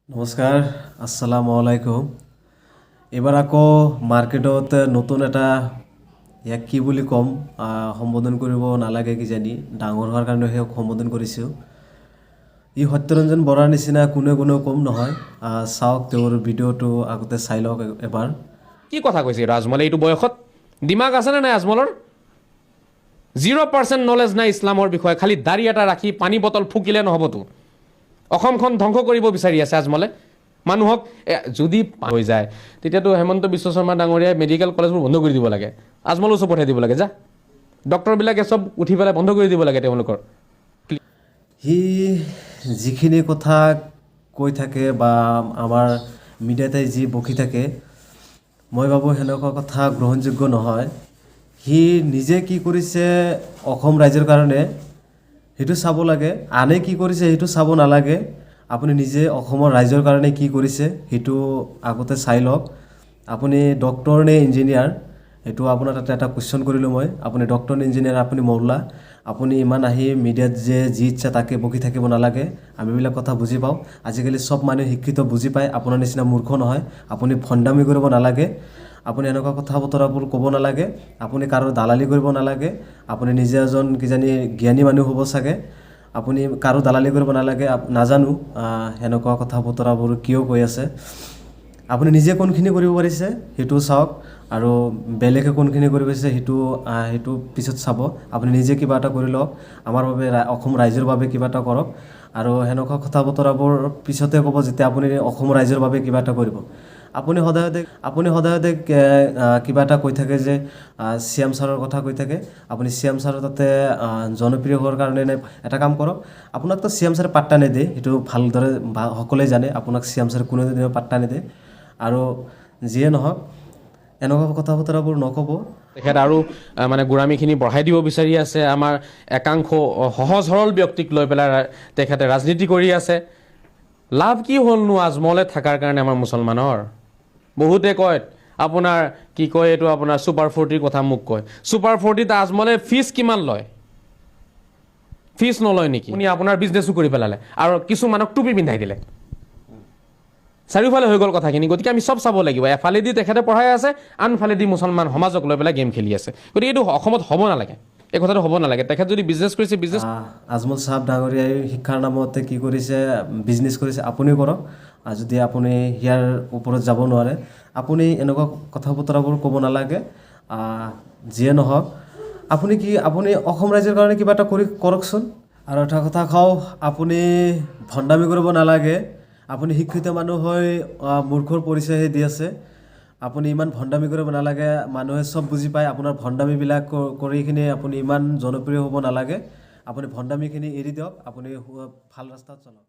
নমস্কাৰ, আসসালামু আলাইকুম। এইবাৰ আকৌ মাৰ্কেটত নতুন এটা, ইয়াক কি বুলি ক'ম, সম্বোধন কৰিব নালাগে কিজানি, ডাঙৰ হোৱাৰ কাৰণে তেওঁক সম্বোধন কৰিছোঁ। ই সত্যৰঞ্জন বৰাৰ নিচিনা কোনে কোনেও কম নহয়। চাওক, তেওঁৰ ভিডিঅ'টো আগতে চাই লওক এবাৰ। কি কথা কৈছে এইটো আজমলে? এইটো বয়সত দিমাগ আছেনে নাই আজমলৰ? 0% নলেজ নাই ইছলামৰ বিষয়ে। খালি দাড়ি এটা ৰাখি পানী বটল ফুকিলে নহ'বতো। অসমখন ধ্বংস কৰিব বিচাৰি আছে আজমলে। মানুহক যদি হৈ যায়, তেতিয়াতো হেমন্ত বিশ্ব শৰ্মা ডাঙৰীয়াই মেডিকেল কলেজবোৰ বন্ধ কৰি দিব লাগে, আজমলৰ ওচৰত পঠাই দিব লাগে। যা, ডক্টৰবিলাকে চব উঠি পেলাই বন্ধ কৰি দিব লাগে তেওঁলোকৰ। সি যিখিনি কথা কৈ থাকে বা আমাৰ মিডিয়াতে যি বকি থাকে, মই ভাবোঁ সেনেকুৱা কথা গ্ৰহণযোগ্য নহয়। সি নিজে কি কৰিছে অসম ৰাইজৰ কাৰণে, সেইটো চাব লাগে। আনে কি কৰিছে সেইটো চাব নালাগে। আপুনি নিজে অসমৰ ৰাইজৰ কাৰণে কি কৰিছে, সেইটো আগতে চাই লওক। আপুনি ডক্টৰ নে ইঞ্জিনিয়াৰ, সেইটো আপোনাৰ তাতে এটা কুৱেশ্যন কৰিলোঁ মই। আপুনি ডক্টৰ নে ইঞ্জিনিয়াৰ? আপুনি মৌলা, আপুনি ইমান আহি মিডিয়াত যে যি ইচ্ছা তাকে বকি থাকিব নালাগে। আমি এইবিলাক কথা বুজি পাওঁ। আজিকালি চব মানুহ শিক্ষিত, বুজি পায়, আপোনাৰ নিচিনা মূৰ্খ নহয়। আপুনি ভণ্ডামি কৰিব নালাগে। আপুনি এনেকুৱা কথা বতৰাবোৰ ক'ব নালাগে। আপুনি কাৰো দালালি কৰিব নালাগে। আপুনি নিজে এজন কিজানি জ্ঞানী মানুহ হ'ব চাগে। আপুনি কাৰো দালালি কৰিব নালাগে। নাজানো সেনেকুৱা কথা বতৰাবোৰ কিয় কৈ আছে। আপুনি নিজে কোনখিনি কৰিব পাৰিছে সেইটো চাওক আৰু বেলেগে কোনখিনি কৰিব পাৰিছে সেইটো পিছত চাব। আপুনি নিজে কিবা এটা কৰি লওক, আমাৰ বাবে, অসম ৰাইজৰ বাবে কিবা এটা কৰক। আৰু সেনেকুৱা কথা বতৰাবোৰ পিছতে ক'ব, যেতিয়া আপুনি অসম ৰাইজৰ বাবে কিবা এটা কৰিব। আপুনি সদায় সদায় কিবা এটা কৈ থাকে যে চি এম ছাৰৰ কথা কৈ থাকে। আপুনি চি এম ছাৰৰ তাতে জনপ্ৰিয় হোৱাৰ কাৰণে নে? এটা কাম কৰক, আপোনাকতো চি এম ছাৰে পাত্তা নিদিয়ে, সেইটো ভালদৰে সকলোৱে জানে। আপোনাক চি এম ছাৰে কোনো দিনে পাত্তা নিদিয়ে। আৰু যিয়ে নহওক, এনেকুৱা কথা বতৰাবোৰ নক'ব। তেখেত আৰু মানে গোড়ামীখিনি বঢ়াই দিব বিচাৰি আছে। আমাৰ একাংশ সহজ সৰল ব্যক্তিক লৈ পেলাই তেখেতে ৰাজনীতি কৰি আছে। লাভ কি হ'লনো আজমলে থকাৰ কাৰণে আমাৰ মুছলমানৰ? বহুতে কয়, আপোনাৰ কি কয় এইটো, আপোনাৰ ছুপাৰ 40ৰ কথা মোক কয়। ছুপাৰ 40ত আজমলে ফিজ কিমান লয়? ফিজ নলয় নেকি? আপুনি আপোনাৰ বিজনেছো কৰি পেলালে আৰু কিছুমানক টুপি পিন্ধাই দিলে। চাৰিওফালে হৈ গ'ল কথাখিনি। গতিকে আমি চব চাব লাগিব। এফালেদি তেখেতে পঢ়াই আছে, আনফালেদি মুছলমান সমাজক লৈ পেলাই গেম খেলি আছে। গতিকে এইটো অসমত হ'ব নালাগে, এই কথাটো হ'ব নালাগে। তেখেত যদি বিজনেছ কৰিছে, বিজনেছ আজমল চাহাব ডাঙৰীয়াই শিক্ষাৰ নামতে কি কৰিছে, বিজনেছ কৰিছে, আপুনিও কৰক। আৰু যদি আপুনি ইয়াৰ ওপৰত যাব নোৱাৰে, আপুনি এনেকুৱা কথা বতৰাবোৰ ক'ব নালাগে। যিয়ে নহওক, আপুনি অসম ৰাইজৰ কাৰণে কিবা এটা কৰি কৰকচোন। আৰু এটা কথা কওঁ, আপুনি ভণ্ডামি কৰিব নালাগে। আপুনি শিক্ষিত মানুহ হৈ মূৰ্খৰ পৰিচয়হে দি আছে। আপুনি ইমান ভণ্ডামি কৰিব নালাগে। মানুহে চব বুজি পায়। আপোনাৰ ভণ্ডামিবিলাক কৰি কিনে আপুনি ইমান জনপ্ৰিয় হ'ব নালাগে। আপুনি ভণ্ডামিখিনি এৰি দিয়ক। আপুনি ভাল ৰাস্তাত চলক।